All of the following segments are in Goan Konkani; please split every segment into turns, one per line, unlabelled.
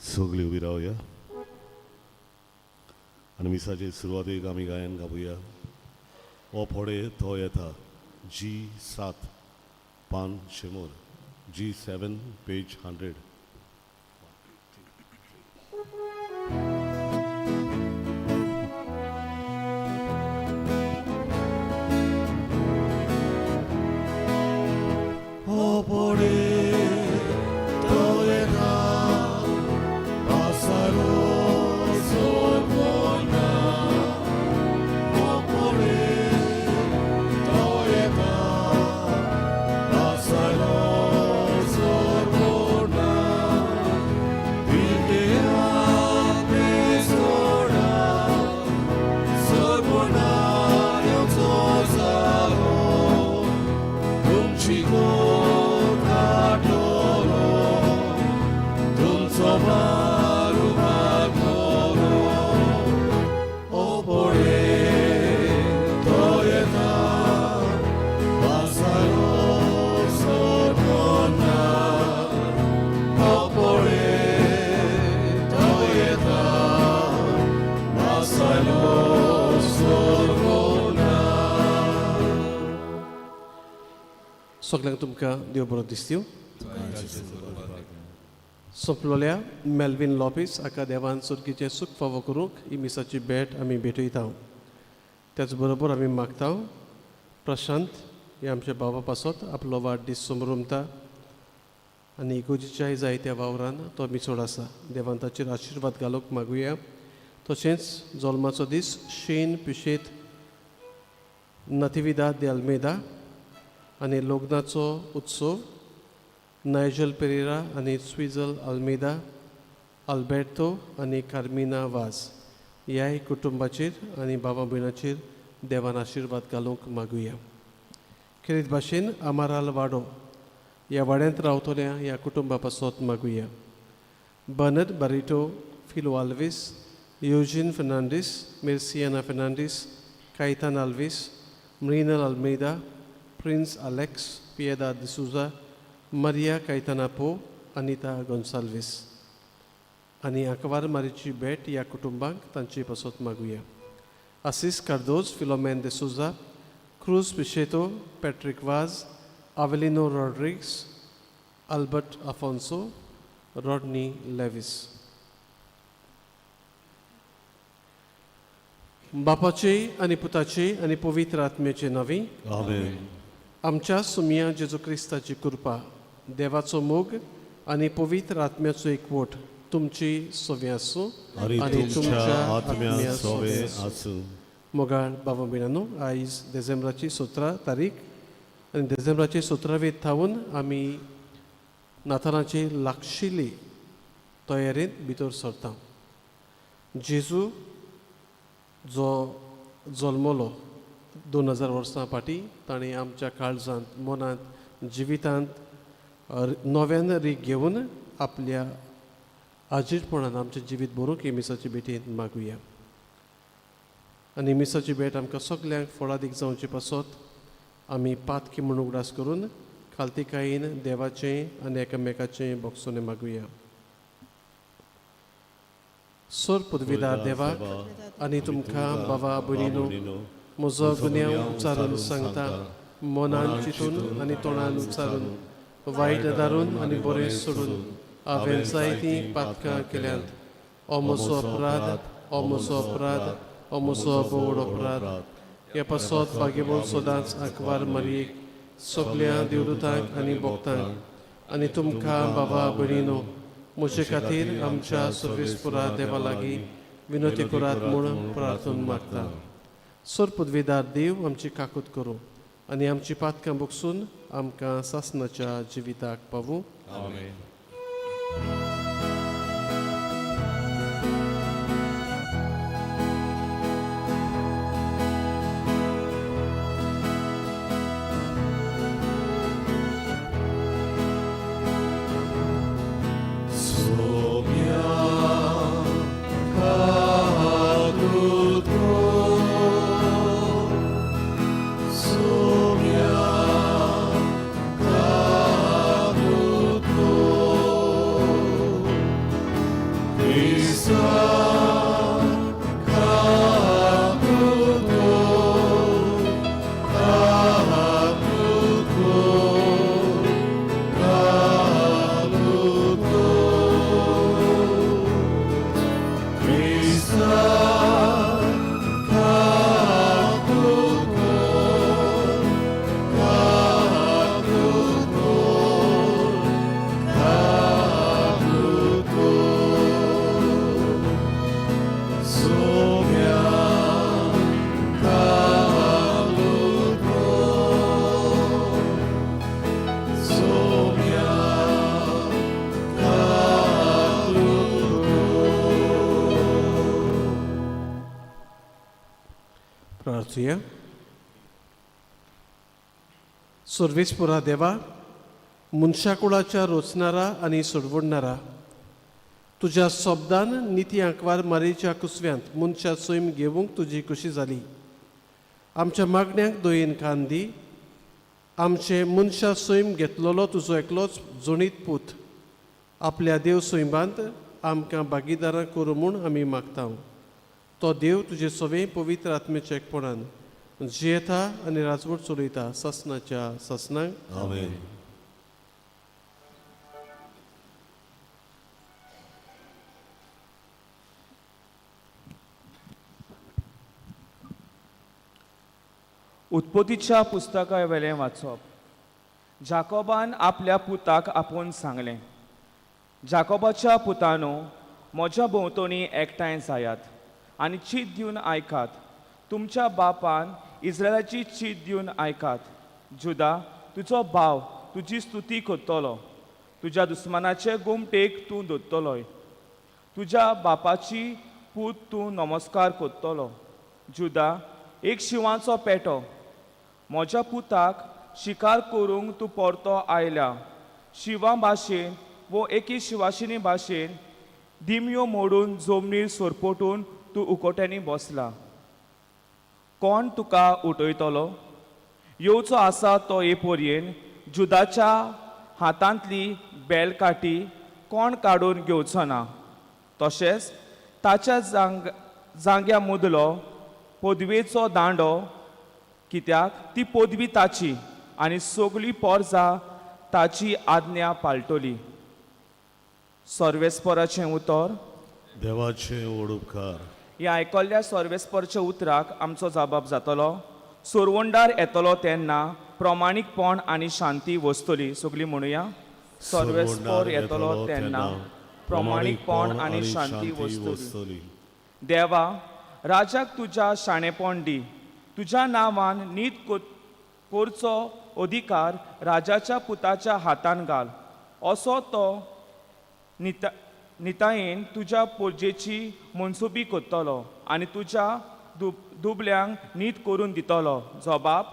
सगळीं उबी रावया आनी मिसाचे सुरवातेक आमी गायन गावया. हो फोडे तो येता, जी 7 पान 100, G7 page 100.
सगळ्यांक तुमकां देव बरो दिसतीव. सोंपलोल्या मेल्वीन लोपीस हाका देवान सुर्गीचें सूख फावो करूंक ही मिसाची भेट आमी भेटयता. त्याच बरोबर आमी मागता प्रशांत हे आमच्या बाबा पासत आपलो वाडदीस समरुमता आनी इगोजीच्याय जायत्या वावरान तो मिसोड आसा. देवान ताचेर आशिर्वाद घालूंक मागुया. तशेंच जल्माचो दीस शेन पिशेत नतिविदा दे अल्मेदा आनी लग्नाचो उत्सव नायजल पेरेरा आनी स्विजल अल्मेदा, अल्बेर्तो आनी कार्मिना वाज ह्याय कुटुंबाचेर आनी बाबा भयणाचेर देवान आशिर्वाद घालूंक मागुया. खेरीत भाशेन आमाराल वाडो ह्या वाड्यांत रावतल्या ह्या कुटुंबा पासत मागुया. Bernard Barreto, Philo Alves, Eugene Fernandes, Merciana Fernandes, Caitan Alves, Mrinal Almeida, Prince Alex, Piedad D'Souza, Maria Caetana Poe, Anita Gonsalves आनी आंकवार मारीची भेट ह्या कुटुंबांक तांचे पासत मागुया. Assis Cardozo, Philomen D'Souza, Cruz Pichetto, Patrick Vaz, Avelino Rodrigues, Albert Afonso, Rodney Lewis. बापाचे आनी पुताचे आनी पवित्र आत्म्याचे नांवी
आमेन.
आमच्या सुमिया जेजू क्रिस्ताची कृपा, देवाचो मोग आनी पवित्र आत्म्याचो एकवट तुमची सवे आसूं
आनी तुमच्या आत्म्या सोवे आसूं.
मोगाळ बाबा भयणांनो, आयज डिसेंबराची 17 तारीख आनी डिसेंबराची 17 थावन आमी नातालांची लागशिल्ली तयारेंत भितर सरता. जेजू जो जल्मलो 2000 वर्सां फाटीं, ताणें आमच्या काळजांत, मनांत, जिवितांत नव्यान रीग घेवन आपल्या आजीरपणान आमचें जिवीत बरोवंक ही मिसाची भेटींत मागुया. आनी मिसाची भेट आमकां सगल्यांक फळादीक जावचे पासत आमी पातकी म्हूण उगडास करून खालतीकायेन देवाचें आनी एकामेकाचें बोगसोने मागुया. सोर पदवीदार देवाक आनी तुमकां बाबा भयणीनो म्हजो गुन्यांव उच्चारून सांगता, मनान चिंतून आनी तोंडान उच्चारून, वायट दारून आनी बरें सोडून हांवें जायतीं पातकां केल्यांत. हो म्हजो अपराध, हो म्हजो अपराध, हो म्हजो बोवड अपराध. हे पासत भागेबोल सदांच आंकवार मारयेक, सगल्या देवदूतांक आनी भक्तांक आनी तुमकां बाबा भयणीनो म्हजे खातीर आमच्या सर्वेस्पुरा देवा लागीं विनोती करात म्हूण प्रार्थना मागता. सोर पदवीदार देव आमची काकूत करूं आनी आमची पातकां बगसून आमकां सासनाच्या जिविताक पावूं.
आमेन.
प्रार्थुया. सर्वेस्पुरा देवा, मनशाकुळाच्या रोचणारा आनी सोडवडणारा, तुज्या शब्दान निती आंकवार मारीच्या कुसव्यांत मनशा सैम घेवंक तुजी खुशी जाली. आमच्या मागण्यांक दयेन कान दी. आमचे मनशा सैम घेतलेलो तुजो एकलोच जणीत पूत आपल्या देव सैमांत आमकां भागीदारां करूं म्हूण आमी मागता. तो देव तुजे सवे पवित्र आत्मेच्या एकपणान जियेता आनी राजवट चलयता सासनाच्या सासनाक.
आमेन.
उत्पत्तीच्या पुस्तका वेलें वाचप. जाकोबान आपल्या पुताक आपोवन सांगलें, जाकोबाच्या पुतानो, म्हज्या भोंवतणी एकठांय जायात आनी चीत दिवन आयकात. तुमच्या बापान इस्रायलाची चीत दिवन आयकात. जुदा, तुजो भाव तुजी स्तुती करतलो, तुज्या दुस्मानाचे गोमटेक तूं दोत्तलोय, तुज्या बापाची पूत तूं नमस्कार करतलो. जुदा, एक शिंवाचो पेटो, म्हज्या पुताक शिकार करूंक तूं परतो आयल्या. शिंवा भाशेन वो एकी शिवाशिनी भाशेन दिमयो मोडून जमनीर सोरपोटून तूं उकोट्यांनी बसला. कोण तुका उठयतलो? येवचो आसा तो हे पोरयेन जुदाच्या हातांतली बेलकाठी कोण काडून घेवचो ना, तशेंच ताच्या जांग्या मुदलो पदवेचो दांडो, कित्याक ती पदवी ताची आनी सगळी पोरजा ताची आज्ञा पाळटली. सर्वेस्पराचें उतर.
देवाचे व्हड उपकार.
ह्या आयकल्ल्या सर्वेस्परच्या उतराक आमचो जबाब जातलो. सोरवंडार येतलो तेन्ना प्रमाणीकपण आनी शांती वसतली. सगळीं म्हणुया, सर्वेस्पर येतलो तेन्ना प्रमाणीकपण आनी शांती वसतली. देवा, राजाक तुज्या शाणेपण दी, तुज्या नांवान नीत करचो अधिकार राजाच्या पुताच्या हातान घाल. असो तो नितायेन तुज्या पोरजेची मनसुबी करतलो आनी तुज्या दुबल्यांक नीत करून दितलो. जबाब,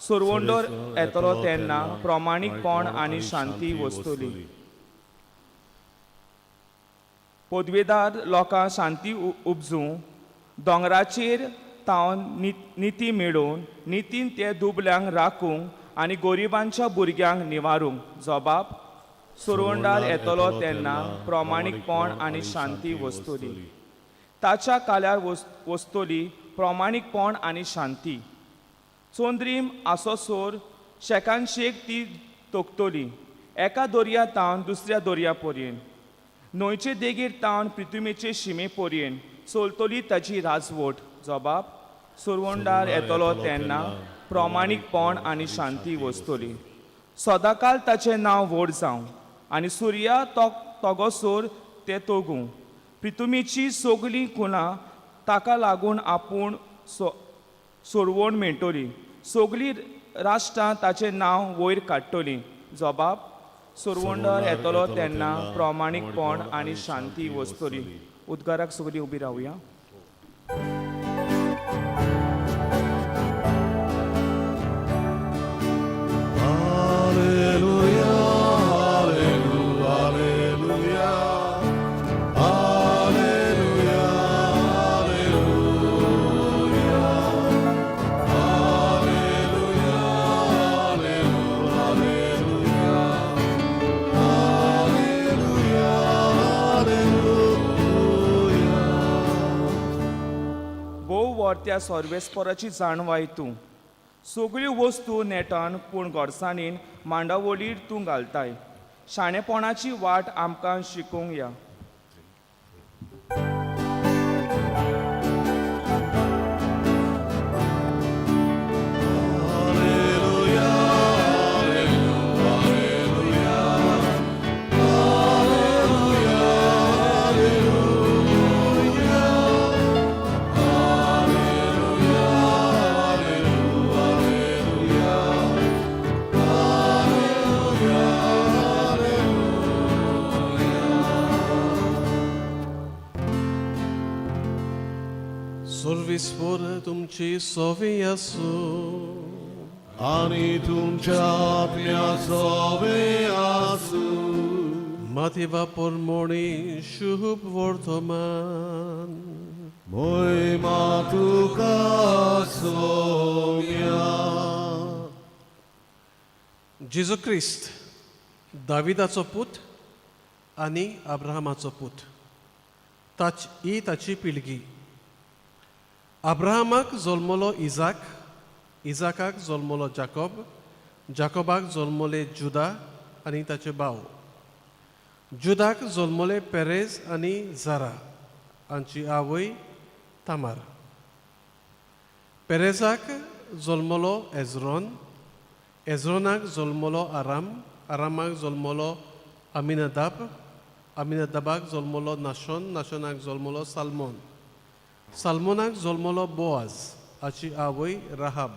सोरवंडोर येतलो तेन्ना प्रमाणीकपण आनी शांती वसतली. पदवेदार लोकांक शांती उपजूं, दोंगराचेर तावन निती मेळोवन नितीन ते दुबल्यांक राखूंक आनी गरिबांच्या भुरग्यांक निवारूंक. जबाब, सोरवंडार येतलो तेन्ना प्रमाणीकपण आनी शांती वसतली. ताच्या काल्यार वसतली प्रमाणीकपण आनी शांती. चोंद्रीम आसोसोर शेकानशेक ती तोखतली, एका दर्या तावन दुसऱ्या दर्या पर्यंत, न्हंयचे देगेर तावन प्रिथुमेचे शिमे पर्यंत चलतली ताची राजवट. जबाब, सोरवंडार येतलो तेन्ना प्रमाणीकपण आनी शांती वसतली. सदांकाल ताचें नांव व्हड जावं आनी सुर्या तोगोसोर तें तोगूं. प्रिथुमेची सगळीं खुणां ताका लागून आपूण सोरवण मेळटली, सगळीं राष्ट्रां ताचें नांव वयर काडटलीं. जबाब, सोरवंडार येतलो तेन्ना प्रमाणीकपण आनी शांती वसतली. उद्गाराक सगळीं उबी रावया.
Alleluia, alleluia, alleluia, alleluia, alleluia, alleluia, alleluia, alleluia.
भोव वर्त्या सर्वेस्पराची जाणवाय तूं, सगळ्यो वस्तू नेटान पूण गोडसाणीन मांडावळीर तूं घालताय. शाणेपणाची वाट आमकां शिकोवंक या.
सर्वेस्पोर तुमची सोवी आसूं.
आनी तुमच्या आत्म्या सोवे आसूं.
माथेवा पोरमोणी शुभ वर्तमान.
मोहिमा तुका सोम्या.
जेजू क्रिस्त दाविदाचो पूत आनी अब्राहमाचो पूत, ताच ही ताची पिळगी. अब्राहमाक जल्मलो इजाक, इजाकाक जल्मलो जाकोब, जाकोबाक जल्मले जुदा आनी ताचे भाव, जुदाक जल्मले पेरेज आनी जारा हांची आवय तामार, पेरेजाक जल्मलो एजरोन, एजरोनाक जल्मलो आराम, आरामाक जल्मलो अमिनदाब, अमिनदाबाक जल्मलो नाशोन, नाशोनाक जल्मलो सालमोन, सालमोनाक जल्मलो बोआज हाची आवय राहाब,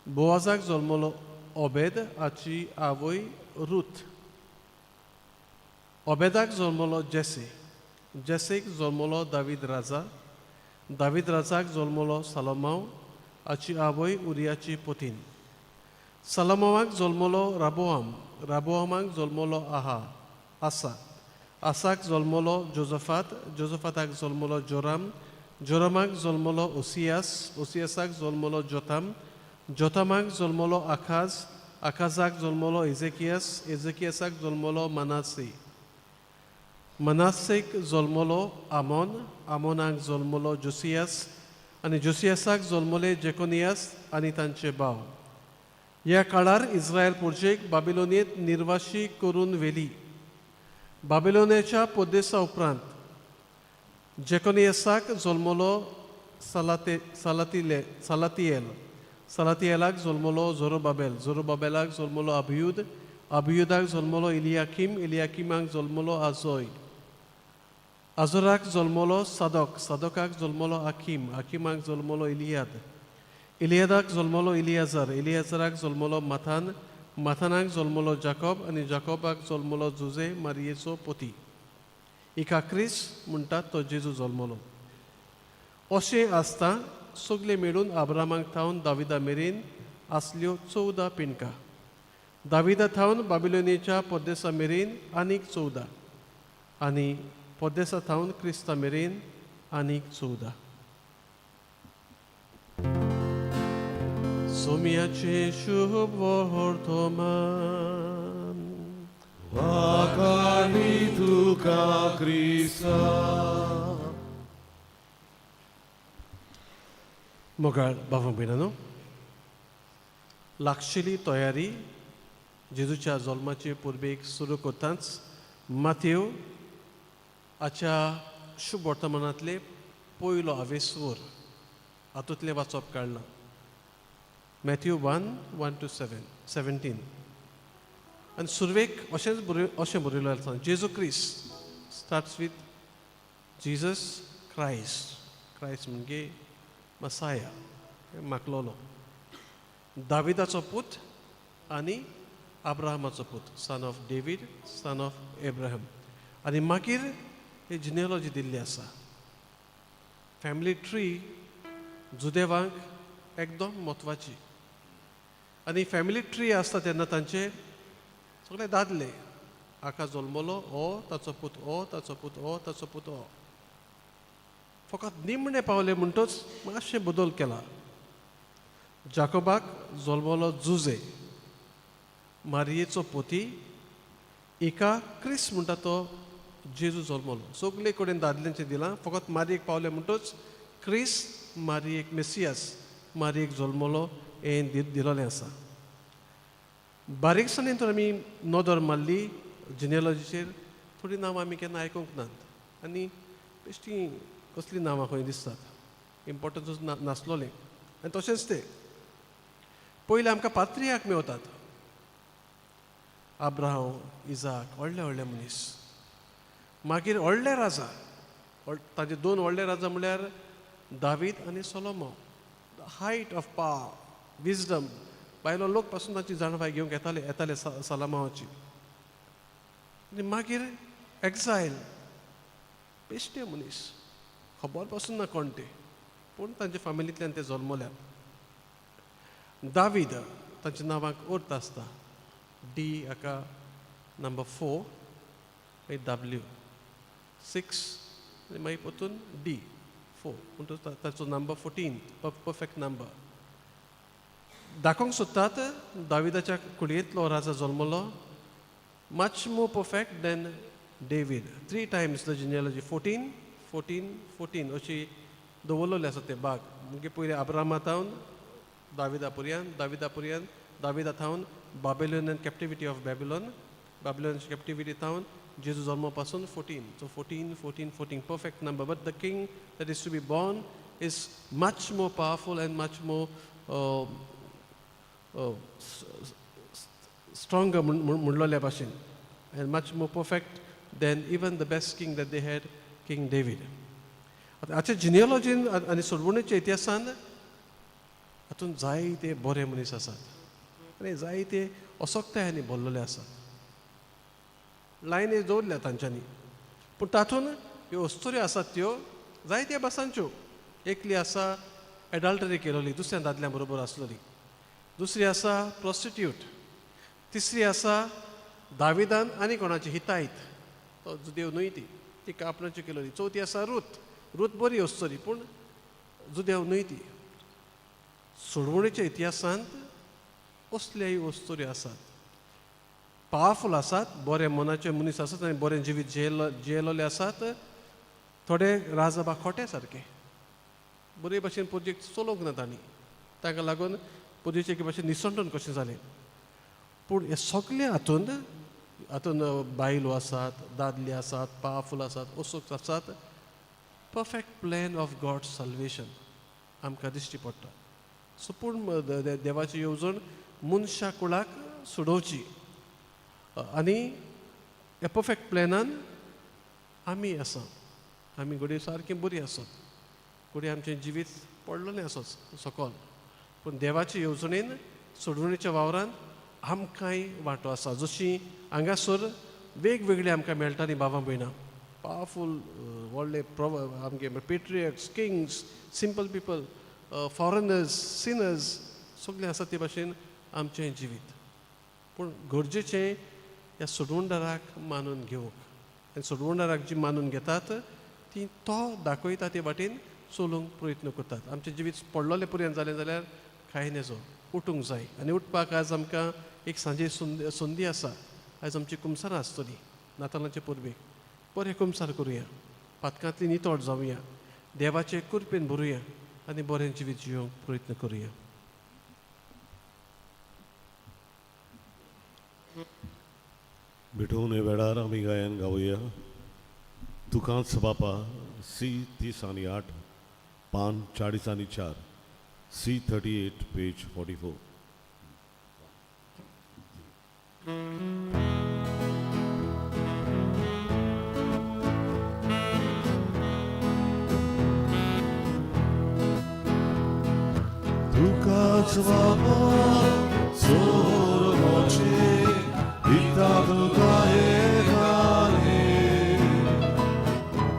बोआजाक जल्मलो ओबेद हाची आवय रूथ, ओबेदाक जल्मलो जेसे, जेसेक जल्मलो दावीद राजा, दावीद राजाक जल्मलो सालोमाव हाची आवय उरियाची पोतीन, सलमावाक जल्मलो राबोआम, राबोआमाक जल्मलो आहा आसा, आसाक जल्मलो जोजफात, जोजफाताक जल्मलो जोराम, जोरामाक जल्मलो ओसियास, ओसियासाक जल्मलो जोताम, जोतामाक जल्मलो आखाज, आखाजाक जल्मलो एजेकियास, एजेकियासाक जल्मलो मनासे, मनासेक जल्मलो आमोन, आमोनाक जल्मलो जोसियास आनी जोसियासाक जल्मले जेकोनियास आनी तांचे भाव. ह्या काळार इस्रायल पुर्जेक बाबिलोनेंत निर्वाशी करून व्हेली. बाबिलोनेच्या पोदेसा उपरांत जेकोनियसाक जल्मलो सलाते सलातिले सलातियल, सलातियलाक जल्मलो जोरोबाबेल, जोरोबाबेलाक जल्मलो अभियुद, अभियुदाक जल्मलो इलियाकीम, इलियाकिमाक जल्मलो आजोय, आजोराक जल्मलो सादोक, सादोकाक जल्मलो आखीम, आखीमाक जल्मलो इलियाद, इलियादाक जल्मलो इलियाजर, इलियाजराक जल्मलो माथान, माथानाक जल्मलो जाकोब आनी जाकोबाक जल्मलो जुजे मारियेचो पोती. हिका क्रिस म्हणटात तो जेजू जल्मलो. अशें आसता सगळे मेळून आब्रामाक थावन दाविदा मेरेन आसल्यो 14 पिणकां, दाविदा थावन बाबिलोनीच्या पोद्देसा मेरेन आनीक 14 आनी पोद्देसा थावन क्रिस्ता मेरेन आनीक 14. सोम्याचें शुभ वर्तमान.
वाखाणी तुका क्रिस्ता.
मोगाळ बाबा भयणानो, लागशिली तयारी जेजूच्या जल्माचे पुर्बेक सुरू करताच माथेव हाच्या शुभ वर्तमानांतले पयलो आवेस्वर हातूंतलें वाचप काडलां, Matthew 1:1 to 17. आनी सुरवेक अशेंच बरय अशें बरयलें आसा, जेजू क्रिस्त starts with Jesus Christ. Christ म्हणजे मसाया, माकलोलो, दाविदाचो पूत आनी अब्राहमाचो पूत, son of David, son of Abraham. आनी मागीर ही जिनियोलॉजी दिल्ली आसा. फॅमिली ट्री जुदेवांक एकदम म्हत्वाची आनी फॅमिली ट्री आसता तेन्ना तांचे सगळे दादले, हाका जल्मलो हो, ताचो पूत हो, ताचो पूत हो, ताचो पूत हो. फकत निमणे पावले म्हणटच मातशें बदल केला. जाकोबाक जल्मलो जुजे मारियेचो पोती, हिका क्रिस म्हणटा तो जेजू जल्मलो. सगळे कडेन दादल्यांचें दिलां, फकत मारयेक पावले म्हणटच क्रिस मारियेक, मेसियास मारियेक जल्मलो हें दिलोलें आसा. बारीकसाणेन तर आमी नदर मारली जिनियोलॉजीचेर, थोडीं नांवां आमी केन्ना आयकूंक नात आनी बेश्टी कसलीं नांवां खंय दिसतात, इम्पोर्टन्सूच ना नासलोलें. आनी तशेंच तें पयलीं आमकां पात्रियाक मेवतात, आब्राहाम, इजाक, व्हडले व्हडले मनीस. मागीर व्हडले राजा, ताजे दोन व्हडले राजा म्हणल्यार दावीद आनी सोलोमो, the height of power, wisdom. भायलो लोक पासून ताची जाणवाय घेवंक येताले येताले सलामावाची. आनी मागीर एक्सायल, बेश्टे मनीस, खबर पासून ना कोण ते. पूण तांच्या फामिलींतल्यान ते जल्मल्यात. दावीद तांच्या नांवाक अर्थ आसता डी हाका नंबर 4 मागीर डब्ल्यू 6 आनी मागीर परतून डी 4 म्हणटच ताचो नंबर 14 परफेक्ट नंबर दाखोवंक सोदतात. दाविदाच्या कुळयेंतलो राजा जल्मलो, much more perfect than David. Three times the genealogy, 14 14 14 अशी दवरलेली आसा ते बाग. मागीर पयलीं आब्रामा थावन दाविदा पुर्यान, दाविदा पुर्यान दाविदा थावन Babylonian captivity of Babylon, Babylon captivity थावन जेजू जल्मा पासून 14. So 14 14 14, perfect number. But the king that is to be born is much more powerful and much more stronger म्हणलोल्या भाशेन and much more perfect than even the best king that they had, King David. आतां हाच्या जिनियोलॉजीन आनी सोडवणेच्या इतिहासान हातूंत जायते बरे मनीस आसात आनी जायते असक्तायांनी भरलेले आसात. लायनी दवरल्या तांच्यांनी, पूण तातूंत ह्यो अस्तुऱ्यो आसात त्यो जायत्या भासांच्यो. एकली आसा एडल्टरी केलोली, दुसऱ्या दादल्या बरोबर आसलेली. दुसरी आसा प्रोस्टिट्यूट. तिसरी आसा दाविदान आनी कोणाची हितायत, तो जुदेव न्हय ती, तिका आपणाची केलोली. चवथी आसा रूत. रूत बरी अस्तुरी पूण जुदेव न्हय ती. सोडवणेच्या इतिहासांत असल्याय अस्तुऱ्यो आसात, पावरफूल आसात, बरे मनाचे मनीस आसात आनी बरें जिवीत जियेलोले आसात. थोडे राजाबा खोटे सारके बरे भाशेन पुजेक चलोवंक ना तांणी, ताका लागून पुजेचे एके भाशेन निसंटन कशें जालें. पूण हे सगळे हातूंत हातूंत बायलो आसात, दादले आसात, पावरफूल आसात, असोच आसात. Perfect plan of God salvation आमकां दिश्टी पडटा. सो पूण देवाची येवजण मनशा कुळाक सोडोवची आनी ह्या परफेक्ट प्लॅनान आमी आसा. आमी घडये सारकी बरी आसत, घडये आमचें जिवीत पडलेलें आसत सकल, पूण देवाचे येवजणेन सोडवणेच्या वावरान आमकांय वांटो आसा. जशी हांगासर वेगवेगळी आमकां मेळटा न्ही बाबा भयणां, पावरफूल व्हडले आमगे patriarchs, kings, simple people, foreigners, sinners सगळें आसा ते भाशेन आमचें जिवीत. पूण गरजेचें ह्या सोडवणदाराक मानून घेवंक आनी सोडवणदाराक जी मानून घेतात ती तो दाखयता ते वाटेन चलूंक प्रयत्न करतात. आमचें जिवीत पडलोलें पर्यंत जालें जाल्यार कांय नेजो, उठूंक जाय आनी उठपाक आज आमकां एक सांजे संदी आसा. आयज आमची कुमसारां आसतली नातालांचे परबेक. बरें कुमसार करुया, पातकांतली नितळ जावया, देवाचे कृपेन भरुया आनी बरें जिवीत जियोंक प्रयत्न करुया.
भेटोवन हे वेळार आमी गायन गावया तुकांच बापा, सी 38, पान 44, सी 38 पेज 44. तुकाच बापा सोर मोचे दिता तुका एकाले,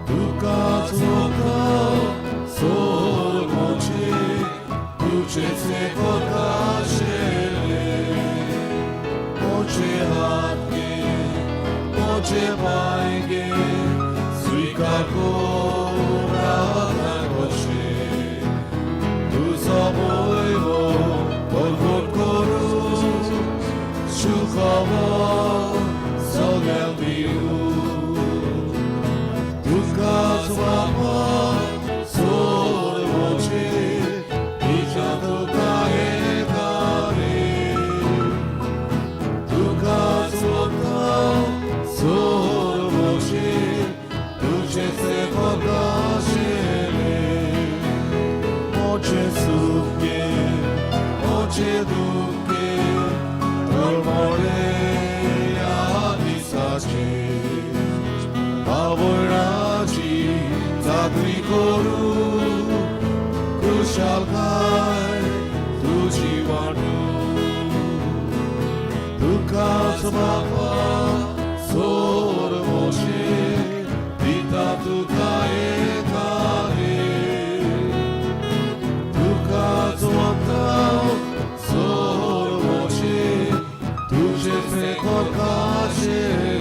तुकाच मोका सोर मोचे तुझेच प्रकाशेले, मोचे हात गे मोचे पाय गे स्वीकार कोरा कशे तुजो वैभव प्रगट करूं सुखबर सगळ्यांक दिवं. तुकाच बापा सोर मोचे दिता तुका एकारे, तुकाच बापा सोर मोचे तुझेच प्रकाशेले, मोचे सुखे मोचे दुखे तळमळे ह्या दिसाचे, आवडाची चाकरी करूं खुशालकाय तुजी वांटू. तुकाच बापा सोर मोचे दिता तुका एकारे, खाशेले.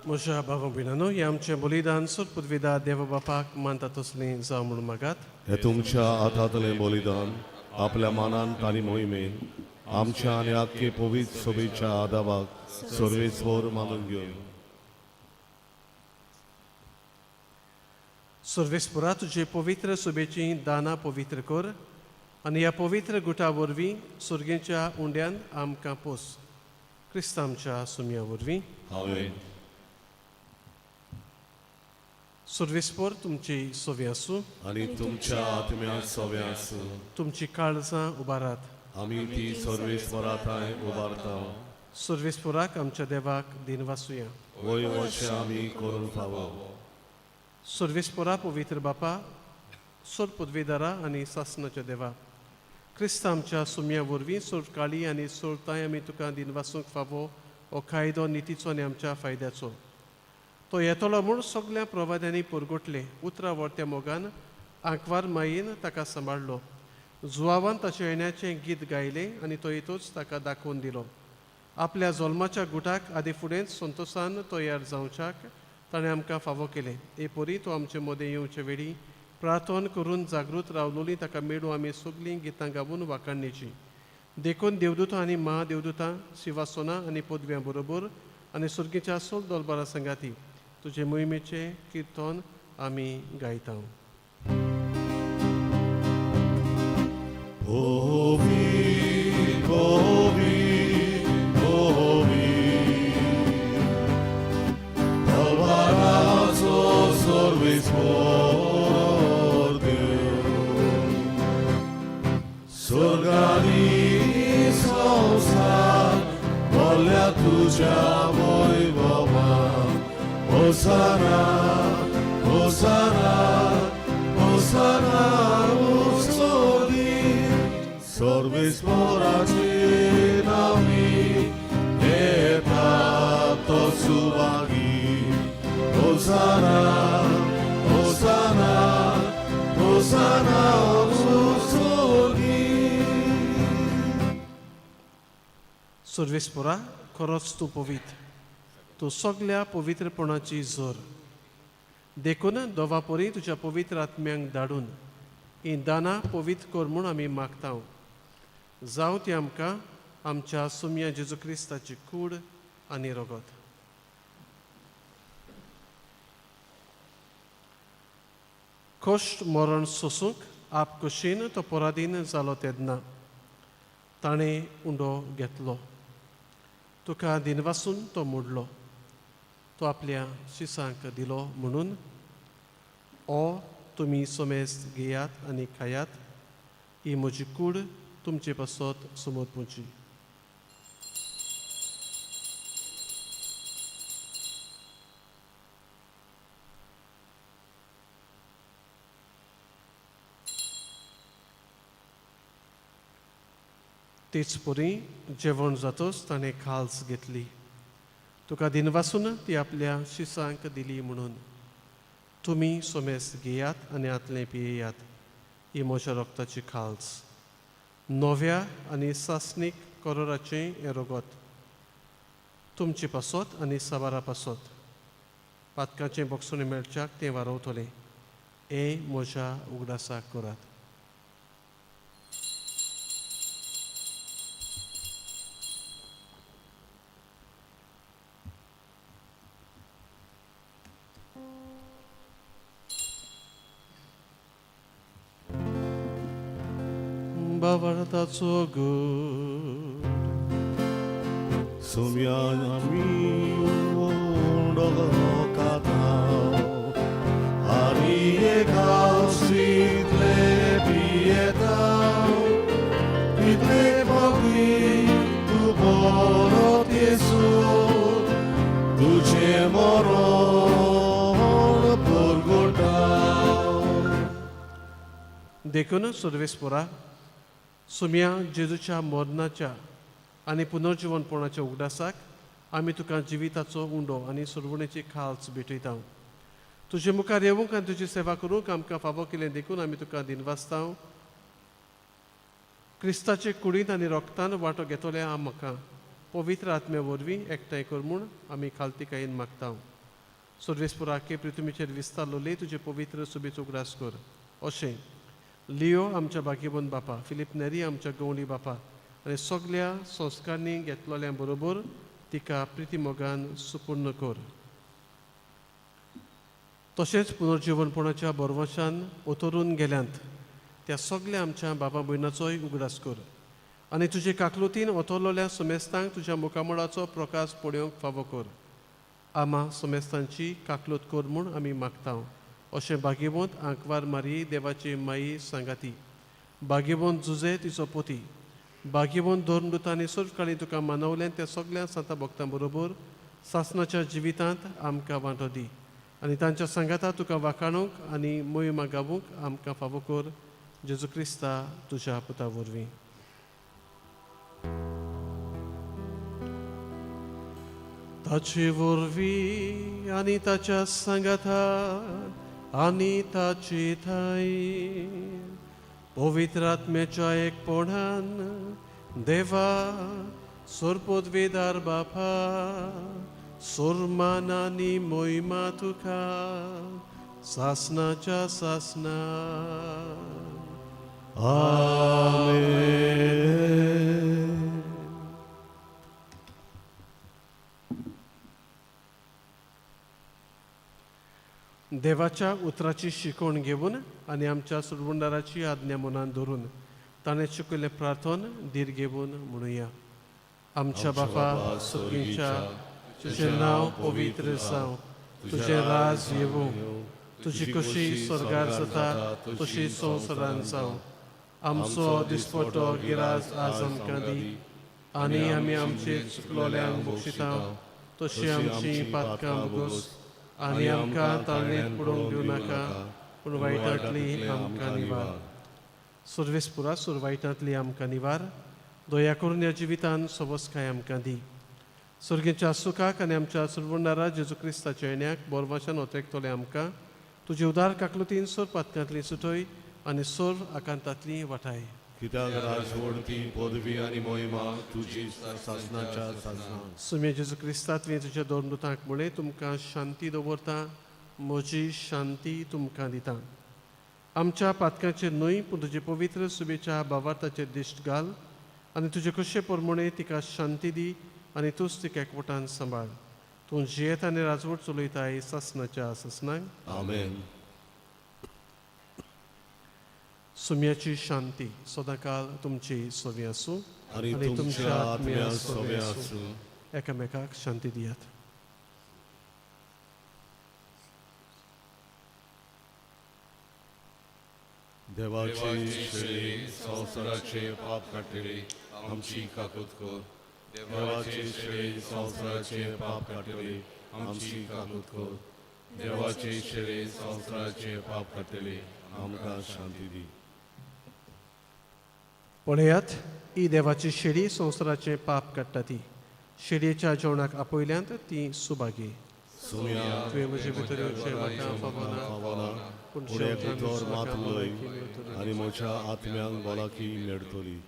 म्हज्या भावा भयणांनो, हें आमचें बलिदान सोर पदवीदार देवा बापाक मानता तसलें जावं म्हणून मागात.
हे तुमच्या हातांतलें बलिदान आपल्या मानान आनी मोहिमेन आमच्या आनी आख्खे पवित्र सोबेच्या आदावाक सर्वेस्वर मानून घेवन.
सर्वेस्पुरा, तुजे पवित्र सुबेची दानां पवित्र कर आनी ह्या पवित्र गुटा वरवीं सुर्गेच्या उंड्यान आमकां पोस, क्रिस्तांच्या सुमया वरवीं.
हांवें.
सर्वेस्पर तुमची सोवी आसूं.
आनी तुमच्या आत्म्या सोवे आसूं.
तुमची काळजां उबारात.
आमी ती सर्वेस्वरा ठांय उबारता.
सर्वेस्पुराक आमच्या देवाक दिनवासुया.
वय वशें आमी करूंक फावो.
सर्वेस्पोरा, पवित्र बापा, सोर पदवीदारा आनी सासनाच्या देवा, क्रिस्त आमच्या सुमया वरवीं सोर काळी आनी सोरताय आमी तुका दिनवासूंक फावो हो कायदो नितीचो आनी आमच्या फायद्याचो. तो येतलो म्हूण सगल्या प्रवाद्यांनी पुरगुटले उतरां व्हरत्या मोगान आंकवार मायेन ताका सांबाळ्ळो. जुवावान ताच्या येण्याचें गीत गायलें आनी तो येतूच ताका दाखोवन दिलो. आपल्या जल्माच्या गुटाक आदी फुडेंच संतोसान तयार जावच्याक ताणें आमकां फावो केलें. हे परी तो आमचे मदें येवचे वेळी प्रार्थना करून जागृत रावलोली ताका मेळूं आमी सगलीं गितां गावून वाखाणणेची. देखून देवदूतां आनी महादेवदूतां, शिवासोना आनी पदव्यां बरोबर आनी सुर्गीच्या सोल दोलबारा संगाती तुजे मोहिमेचें किर्तन आमी गायता.
Ovi, ovi, ovi, Alvarazo service for Deus. स्वर्गानी संसार भरल्या तुझ्या वैभवान. होसाना, होसाना, होसाना उत्सवी. सर्वेस्पराचे नामी येता तो सुभागी. होसाना, होसाना, होसाना उत्सवी.
सर्वेस्पोरा, खरोच तूं पवित्र, तूं सगल्या पवित्रपणाची जोर. देखून दोवा परी तुज्या पवित्र आत्म्यांक धाडून हीं दानां पवित्र कर म्हूण आमी मागता. जावं ती आमकां आमच्या सुमया जेजू क्रिस्ताची कूड आनी रगत. कश्ट मरण सोसूंक आप कुशीन तो पराधीन जालो तेन्ना ताणें उंडो घेतलो, तुका दिनवासून तो मोडलो, तो आपल्या शिसांक दिलो म्हणून, ओ तुमी सोमेस्त घेयात आनी खायात, ही म्हजी कूड तुमचे पासत समर्पूची. तेच परी जेवण जातच ताणें खाल्स घेतली, तुका दिनवासून ती आपल्या शिसांक दिली म्हणून, तुमी सोमेस घेयात आनी आतलें पियेयात, ही म्हज्या रक्ताची खाल्स, नव्या आनी सासणीक करोराचें हें रगत, तुमचे पासत आनी साबारा पासत पातकाचें बक्षणें मेळच्याक तें वारवतलें. हें म्हज्या उगडासाक करात. बाबार्थाचो गुड
सुम्या आमी उंडो खाता आनी एका सितले पियेता, तितले फावटी तूं परत येसू तुजें मरण परगटा.
देखून सर्वेस्पोरा, सुम्या जेजूच्या मरणाच्या आनी पुनर्जिवनपणाच्या उगडासाक आमी तुका जिविताचो उंडो आनी सुरवणेची खाल्स भेटयता. तुजे मुखार येवंक आनी तुजी सेवा करूंक आमकां फावो केलें देखून आमी तुका दिनवासता. क्रिस्ताचे कुडींत आनी रोगतान वांटो घेतले आमकां पवित्र आत्म्या वरवीं एकठांय कर म्हूण आमी खालतीकायेन मागता. सर्वेस्पुराके पृथ्वीचेर विस्तारलोले तुजे पवित्र सुबेचो उगडास कर. अशें लियो आमच्या भाग्यवंत बापा, फिलीप नेरी आमच्या गवळी बापा आनी सगल्या संस्कारांनी घेतलोल्या बरोबर तिका प्रितीमोगान सुपूर्ण कर. तशेंच पुनर्जीवनपणाच्या बरवशान ओतरून गेल्यांत त्या सगल्या आमच्या बाबा भयणाचोय उगडास कर आनी तुजे काकलुतीन ओतरलोल्या समेस्तांक तुज्या मुखामळाचो प्रकाश पळोवंक फावो कर. आमा समेस्तांची काकलूत कर म्हूण आमी मागता. अशें भाग्यवंत आंकवार मारी देवाची माई सांगाती, भाग्यवंत जुजे तिचो पोती, भाग्यवंत धर्मदूतांनी सर्वकाळी तुका मानवलें त्या सगल्या सांता भक्तां बरोबर सासनाच्या जिवितांत आमकां वांटो दी आनी तांच्या सांगाता तुका वाखाणूंक आनी मोहिमा गावूंक आमकां फावो कर. जेजू क्रिस्ता तुज्या पुता वरवीं. ताचे वरवीं आनी ताच्या सांगातान आनी ताचे ठांय पवित्र आत्म्याच्या एकपणान देवा सोरपदवेदार बापा सोरमान आनी मोहिमा तुका सासनाच्या सासना.
आमेन.
देवाच्या उतराची शिकवण घेवन आनी आमच्या सुरवंडाराची आज्ञा मनान धरून ताणें शिकयल्लें प्रार्थन धीर घेवन म्हणुया. आमच्या बापा सुर्गीच्या, तुजें नांव पवित्र जावं, तुजें राज येवूं, तुजी कशी स्वर्गार जाता तशी संवसारान जावं. आमचो दिसपटो गिराज आज आमकां दी आनी आमी आमचे चुकलोल्यांक बक्षिता तशी आमची पातकां भोगोस आनी आमकां ताळणेंत पडोवंक दिवं नाका, पूण वायटांतली आमकां निवार. सर्वेस्पुरा सुर वायटांतली आमकां निवार. दया करून ह्या जिवितान सोबसकाय आमकां दी. सर्गेच्या सुखाक आनी आमच्या सुरवंडारा जेजू क्रिस्ताच्या येण्याक बोरवाशान ओतेकतले आमकां तुजे उदार काकलुतीन सोर पातकांतली सुटय आनी सोर आकांतांतली वाटाय.
कित्याक राजवडती पदवी आनी मोहिमा तुजी सासनाच्या सासना.
सुमे जेजू क्रिस्ता तुवें तुज्या दोन दुतांक म्हळें, तुमकां शांती दवरता, म्हजी शांती तुमकां दिता. आमच्या पातकांचेर न्हय पूण तुजे पवित्र सुबेच्या भावार्थाचेर दिश्ट घाल आनी तुजे कशे प्रमाणे तिका शांती दी आनी तूंच तिका एकवटान सांबाळ. तूं जियेत आनी राजवट चलयताय सासनाच्या सासनाक.
आमेन.
सुम्याची शांती सदांकाल तुमची सोवी आसूं
आनी तुमच्या आत्म्या सोबे आसूं.
एकामेकाक शांती दियात.
देवाची
शेळी संवसाराचे पाप काडटली आमची काकूत कर. देवाची शेळी संवसाराचे पाप काडटली आमची काकूत कर. देवाची शेळी संवसाराचे पाप काडटली
आमकां शांती दी.
पळयात, ही देवाची शेळी संवसाराचें पाप काडटा ती. शेळयेच्या जेवणाक आपयल्यांत ती सुभागी.
सुम्या
तुवें म्हजे भितर येवचें म्हाका फावना,
फावना,
पूण
पूण एक
शेवटाक
उतर मात
म्हाका
उलय
भलायकी मेळटली.
आनी म्हज्या आत्म्यांक भलायकी मेळटली.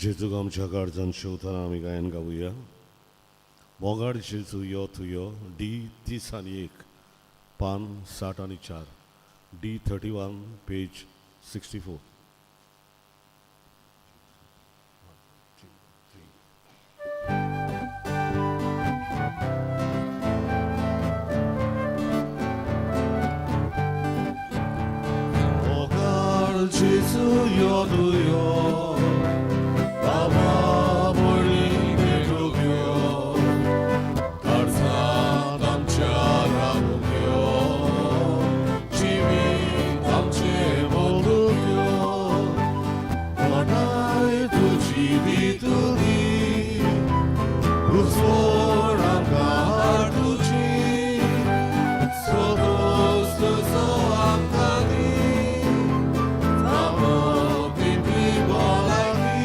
जेजूक आमच्या काळजान शेवतना आमी गायन गावया. मोगाड जेजू यो तूं यो, डी 31, पान 64, डी 31, पेज 64. मोगाड जेजू यो तूं यो, बाबा भयणी भेटूंक यो, काळजांत आमच्या रावूंक यो, जिवीत आमचें बदलूंक यो, कोणाय तुजी भितुरी, रुजवण आमकां हाड तुजी, सोदोस तुजो आमकां दी, जावो तितली भलायकी,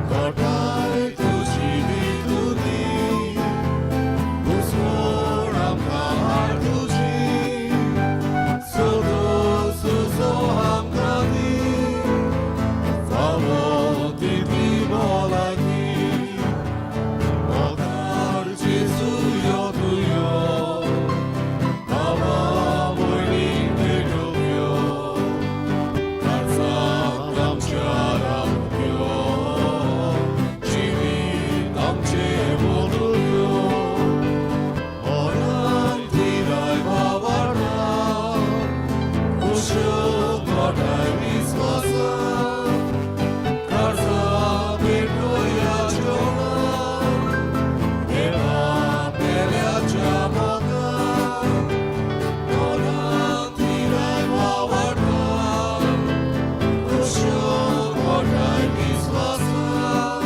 कोणाय तुजी भितुरी, रुजवण आमकां हाड तुजी, सोदोस तुजो आमकां दी, जावो तितली भलायकी. मोगाळ जेजू यो तूं यो, बाबा भयणी भेटूंक यो, काळजांत आमच्या रावूंक यो, जिवीत आमचें बदलूंक यो, मनान थिराय भावार्थान, खुश्यो घोटाय विस्वासान, काळजां पेटोवया जेवणान, देवा पेल्याच्या मोगान, मनान थिराय भावार्थान, खुश्यो घोटाय विस्वासान,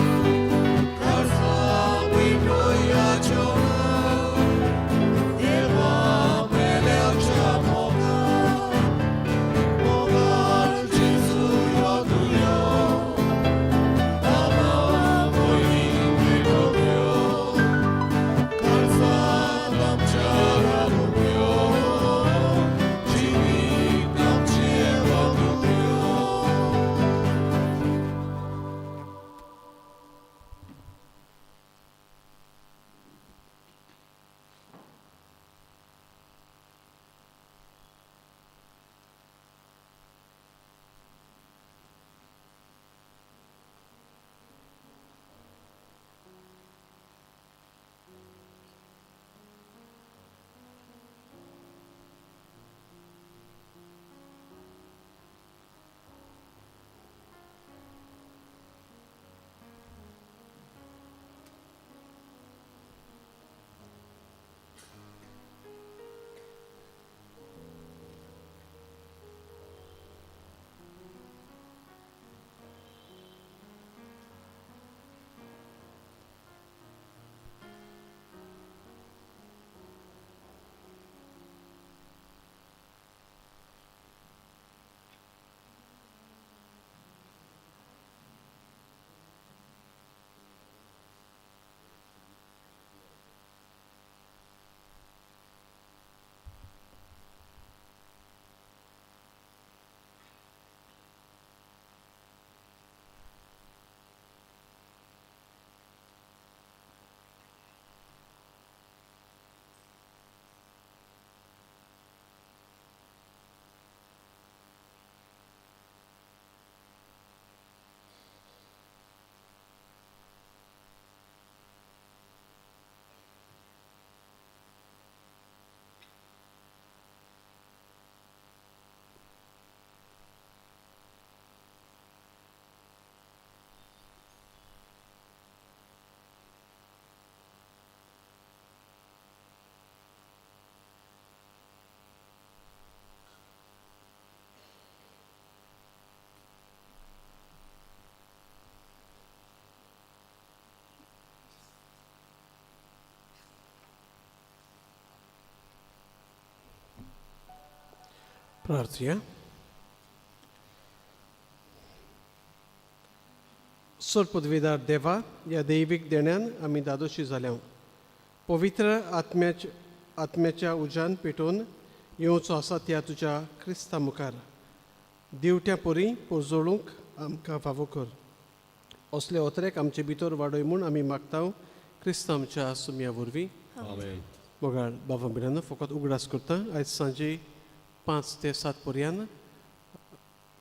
काळजां पेटोवया जेवणान, देवा पेल्याच्या मोगान. मोगाळ जेजू यो तूं यो, बाबा भयणी भेटूंक यो, काळजांत आमच्या रावूंक यो, जिवीत आमचें बदलूंक यो.
प्रार्थया. सर पदवीदार देवा, ह्या दैवीक देण्यान आमी दादोशी जाल्या. पवित्र आत्म्याच्या उज्यान पेटोवन येवचो आसा त्या तुज्या क्रिस्ता मुखार दिवट्या परी पोजोळूंक आमकां फावो कर. असले ओतरेक आमचे भितर वाडय म्हूण आमी मागता क्रिस्त आमच्या सुमया वरवीं.
आमेन.
मोगाळ बाबा भयणांनो, फकत उगडास करता, आयज सांजे 5 ते 7 पर्यंत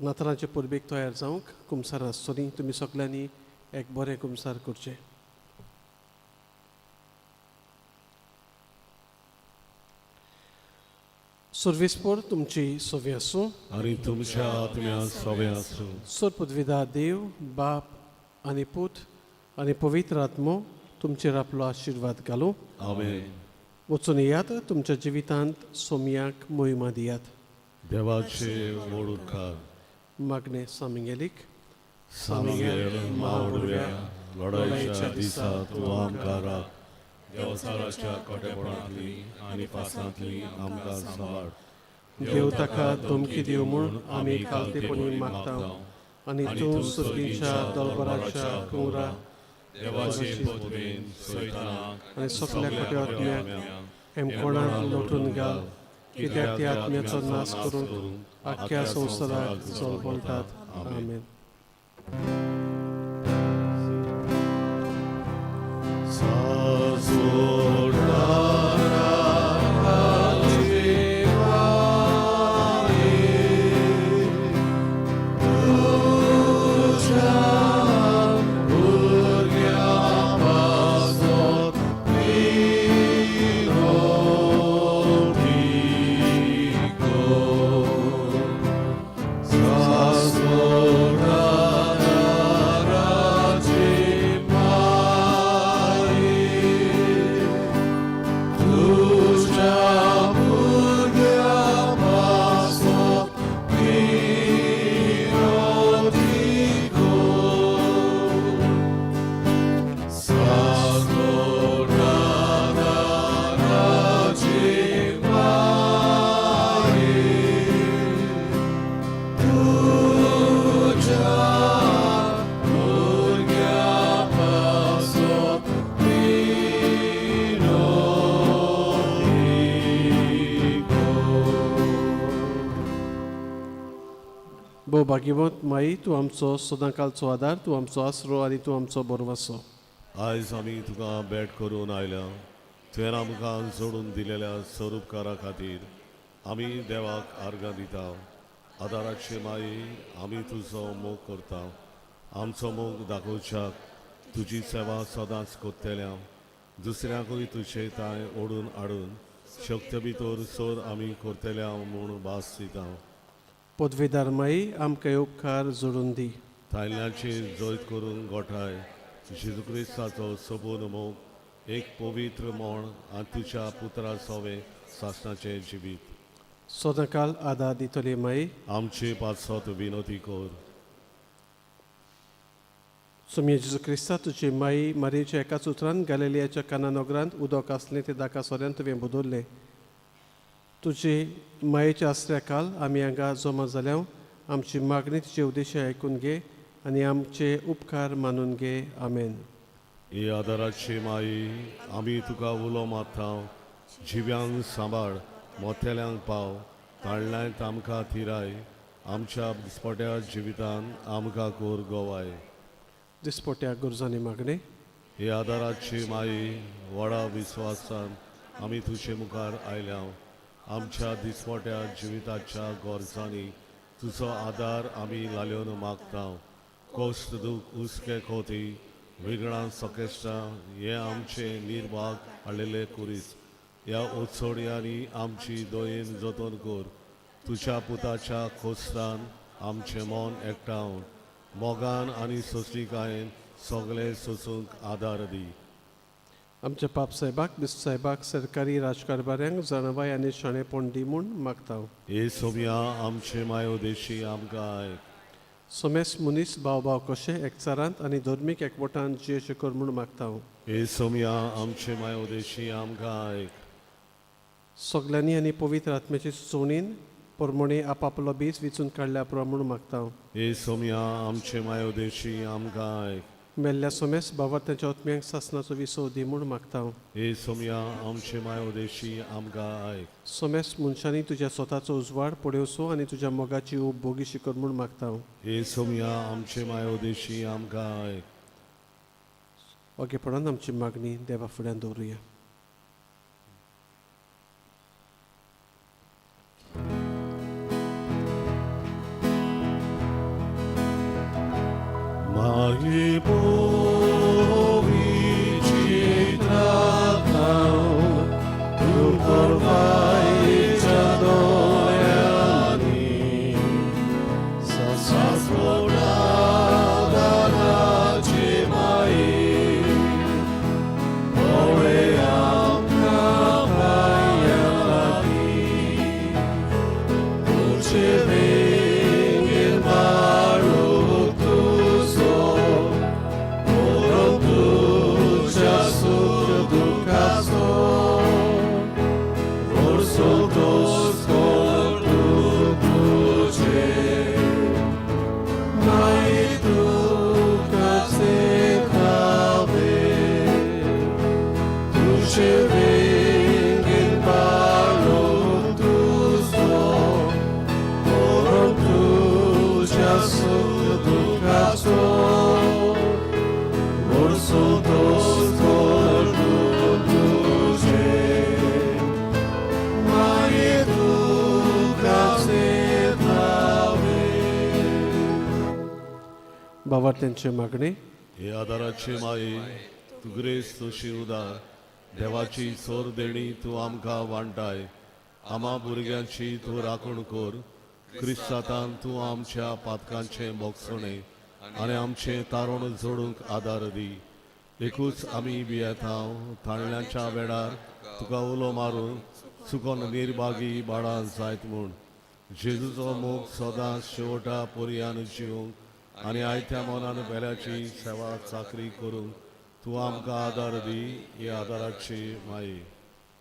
नातरांचे परबेक तयार जावंक कुमसार आसतली. तुमी सगल्यांनी एक बरें कुमसार करचें. सर्वेस्पोर तुमची सोवी आसूं
आनी तुमच्या आत्म्या सोबे आसूं.
सर पदवीदार देव बाप आनी पूत आनी पवित्र आत्मो तुमचेर आपलो आशिर्वाद घालूं.
आमेन.
वचून येयात, तुमच्या जिवितांत सोमयाक मोहिमा दियात.
देवाचे व्हड उपकार.
मागणें सामिंगेलीक.
सामिगेल मावडव्या, लढायच्या दिसा तूं आमकां राख.
देवचाराच्या कोटेपणांतली आनी फासांतली आमकां सांबाळ.
देव ताका धमकी दिवं म्हूण आमी खालतेपणी मागता आनी तूं सर्गीच्या दलबराच्या कुंवरा
देवाचे पदवेन सैतानाक
आनी सगल्या खोट्या आत्म्याक हेमकोणांत लोटून घाल, कित्याक त्या आत्म्याचो नाश करूंक आख्ख्या संवसाराक जळबळटात. आमेन. भोव भाग्यवंत माई, तूं आमचो सदांकालचो आदार, तूं आमचो आसरो आनी तूं आमचो बरवासो.
आयज आमी तुका भेट करून आयल्या. तुवें आमकां जोडून दिलेल्या स्वरूपकारा खातीर आमी देवाक आर्गां दिता. आदाराची माई, आमी तुजो मोग करता. आमचो मोग दाखोवच्याक तुजी सेवा सदांच करतल्या. दुसऱ्यांकूय तुजे तांय ओडून हाडून शक्त भितर सोर आमी करतल्या म्हूण भास दिता.
पदवेदार माई, आमकां उपकार जोडून दी.
थायलंडाचेर जैत करून गोठाय जेजू क्रिस्ताचो सोबून मोग एक पवित्र मोण आनी तुज्या पुत्रा सोवे सासणाचें जिवीत
सदांकाल आदार दितली माई,
आमचे पासत विनोती कर.
सोमये जेजू क्रिस्ता, तुजी माई मारयेच्या एकाच उतरान गालेलियाच्या काना नगरांत उदक आसलें तें दाका सोऱ्यान तुवें बदल्लें. तुजे मायेच्या आसऱ्या काल आमी हांगा जमा जाल्या. आमची मागणी तुजे उद्देश आयकून घे आनी आमचे उपकार मानून घे. आमेन.
ही आदाराची माई, आमी तुका उलो मारता. जिव्यांक सांबाळ, मोतेल्यांक पाव, ताळ्ळ्यांत आमकां थिराय. आमच्या दिसपट्या जिवितान आमकां कोर गोवाय.
दिसपट्या गरजांनी मागणें.
हे आदाराची माई, व्हडा विस्वासान आमी तुजे मुखार आयल्या. आमच्या दिसपट्या जिविताच्या गरजांनी तुजो आदार आमी लाल्योन मागता. कोश्ट दूख, हुस्के खोती, विगडां सकेश्टां हे आमचे निर्भाग हाडलेले कुरीस ह्या उत्सोड्यांनी आमची दयेन जतन कर. तुज्या पुताच्या खोस्तान आमचें मन एकठावन मोगान आनी सोंसणिकायेन सगळें सोसूंक आदार दी.
आमच्या पाप साहेबाक, बिस्त साहेबाक, सरकारी राजकारभाऱ्यांक जाणवाय आनी शाणेपण दी म्हूण मागता.
हे सोमया, आमचे मायो देशी आमकां आयक.
सोमेस मनीस भाव भाव कशे एकचारांत आनी धर्मीक एकवटान जियेचे कर म्हूण मागता.
हे सोमया, आमचे मायो देशी आमकां आयक.
सगल्यांनी आनी पवित्र आत्म्याचे सुचोवणेन परमणे आपापलो बीज विचून काडल्या पुरो म्हूण मागता.
हे सोमया, आमचे मायो देशी आमकां आयक.
मेल्ल्या सोमेस बाबा तांच्या आत्म्यांक सासनाचो विसव दी म्हूण मागता.
हे सोमया, आमचे मायो देशी आमकां आयक.
सोमेस मनशांनी तुज्या स्वताचो उजवाड पळोवचो आनी तुज्या मोगाची ऊब भोगीशी कर म्हूण मागता.
हे सोमया, आमचे मायो देशी आमकां आयक.
ओगेपणान आमची मागणी देवा फुड्यान दवरुया.
मागे पोवी चित्रांत तूं परवायच्या दोळ्यांनी सासोडा दाराचे माये पळे आमकां पांयां लागीं तुजे बेगीन बाळूक तुजो तुझ्या सुख दुःखाचो वर्सो दोस कोण तुझे नाही तुकाचे थावे तुझे बेगीन बाळूक तुजो तुझ्या सुख दुःखाचो वर्सो दोस कोण तुझे माये तुकाचे थावे.
बाबा त्यांचे मागणे.
हे आदाराची माये तूं ग्रेस्त शिवदार देवाची सोर देणी तूं आमकां वांटाय. आमा भुरग्यांची तूं राखण कर. क्रिस्तांतान तूं आमच्या पातकांचें भोगसणें आनी आमचें तारण जोडूंक आदार दी. एकूच आमी भियेतांव ताळण्याच्या वेळार तुका उलो मारून चुकोन निर्भागी बाळां जायत म्हूण. जेजूचो मोग सदांच शेवटा पर्यान जिवंक आनी आयत्या मनान पेल्याची सेवा चाकरी करूंक तूं आमकां आदार दी. ही आदाराची माये.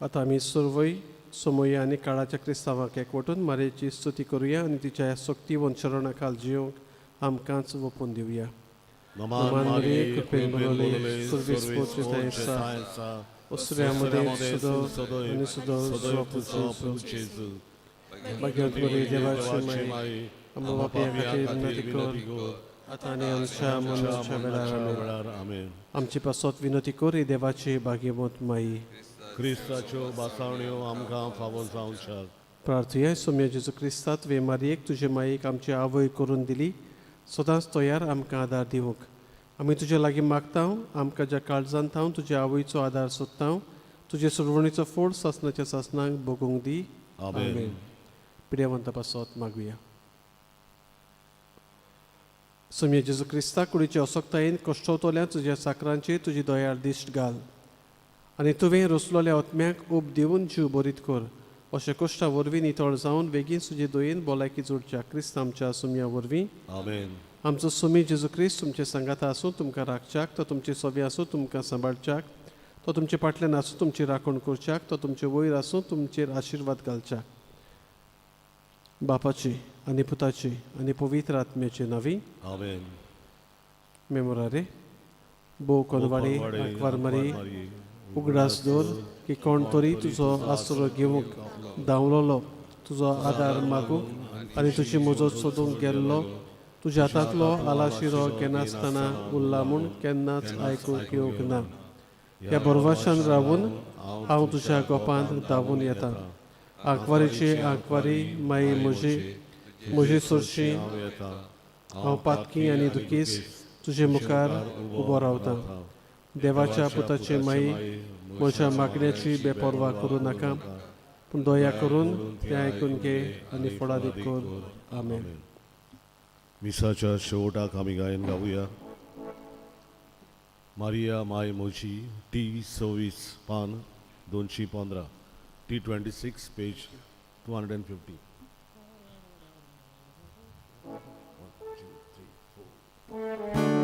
आतां आमी सर्वय समया आनी काळाच्या क्रिस्तांवाक एकवटून मारयेची स्तुती करुया आनी तिच्या ह्या सक्तीवन शरणा खाल जिवंक आमकांच वपून दिवया.
नमान
नमान
मारिये,
मारिये,
कृपेन
कृपेन
भरलेले,
भरलेले,
सर्वेस्पोर
सर्वेस्पोर
तुझे
ओसऱ्या मदें
सदय
आनी सुदो
सदय
तुजो
तुजो जेजू.
भाग्यवंत मरिये, देवाची माई,
आम्हा
आमच्या
पाप्यां
पापयां
खातीर
खातीर
विनंती
विनंती कर
कर
आतां आनी आमच्या मरणाच्या वेळार. आमेन.
वेळार. आमेन.
आमची पासत विनंती कर ही देवाची भाग्यवंत माई.
क्रिस्ताच्यो बासावण्यो आमकां फावो जावच्याक.
प्रार्थुया. सोम्या जेजू क्रिस्ता, तुवें मारयेक तुजे मायेक आमची आवय करून दिली, सदांच तयार आमकां आदार दिवंक. आमी तुजे लागीं मागता, आमकां ज्या काळजान थावन तुजे आवयचो आदार सोदता, तुजे सुरवणीचो फोड सासणाच्या सासणाक भोगूंक दी.
आमेन.
पिडेवंता पासत मागुया. सोम्या जेजू क्रिस्ता, कुडीचे असक्तायेन कश्टवतल्या तुज्या साकरांचेर तुजी दयाळ दिश्ट घाल आनी तुवें रचलोल्या आत्म्याक ऊब दिवन जीव बरीत कर. अशें कश्टा वरवीं नितळ जावन बेगीन तुजे दयेन भलायकी जोडच्या क्रिस्त आमच्या सुम्या वरवीं.
आमेन.
आमचो सुमी जेजू क्रिस्त तुमचे सांगाता आसूं, तुमकां राखच्याक. तो तुमचे सोबे आसूं, तुमकां सांबाळच्याक. तो तुमचे फाटल्यान आसूं, तुमची राखण करच्याक. तो तुमचे वयर आसूं, तुमचेर आशिर्वाद घालच्याक. बापाची आनी पुताची आनी पवित्र आत्म्याचे नावी.
आमेन.
मेमोरारे भोव कोनवाडे आंकवार मारी, उगडास दवर की कोण तरी तुजो आसरो घेवंक धांवलोलो, तुजो आदार मागूंक आनी तुजी मजत सोदूंक गेल्लो तुज्या हातांतलो आलाशिरो घेनासतना उरला म्हूण केन्नाच आयकूंक येवंक ना. ह्या बरवाशान रावून हांव तुज्या गोपांत धांवून येता. आंकवारीची आंकवारी माई म्हजी, म्हजी सोरशी हांव पातकी आनी दुखीस तुजे मुखार उबो रावता. देवाच्या पुताची माई, म्हज्या मागण्याची बेपर्वा करूं नाका, पूण दया करून तें आयकून घे आनी फळादीक कर. आमेन.
मिसाच्या शेवटाक आमी गायन गावया. मारिया माय म्हजी, टी 26 पान 215, T 26 page 250. 1, 2, 3, 4.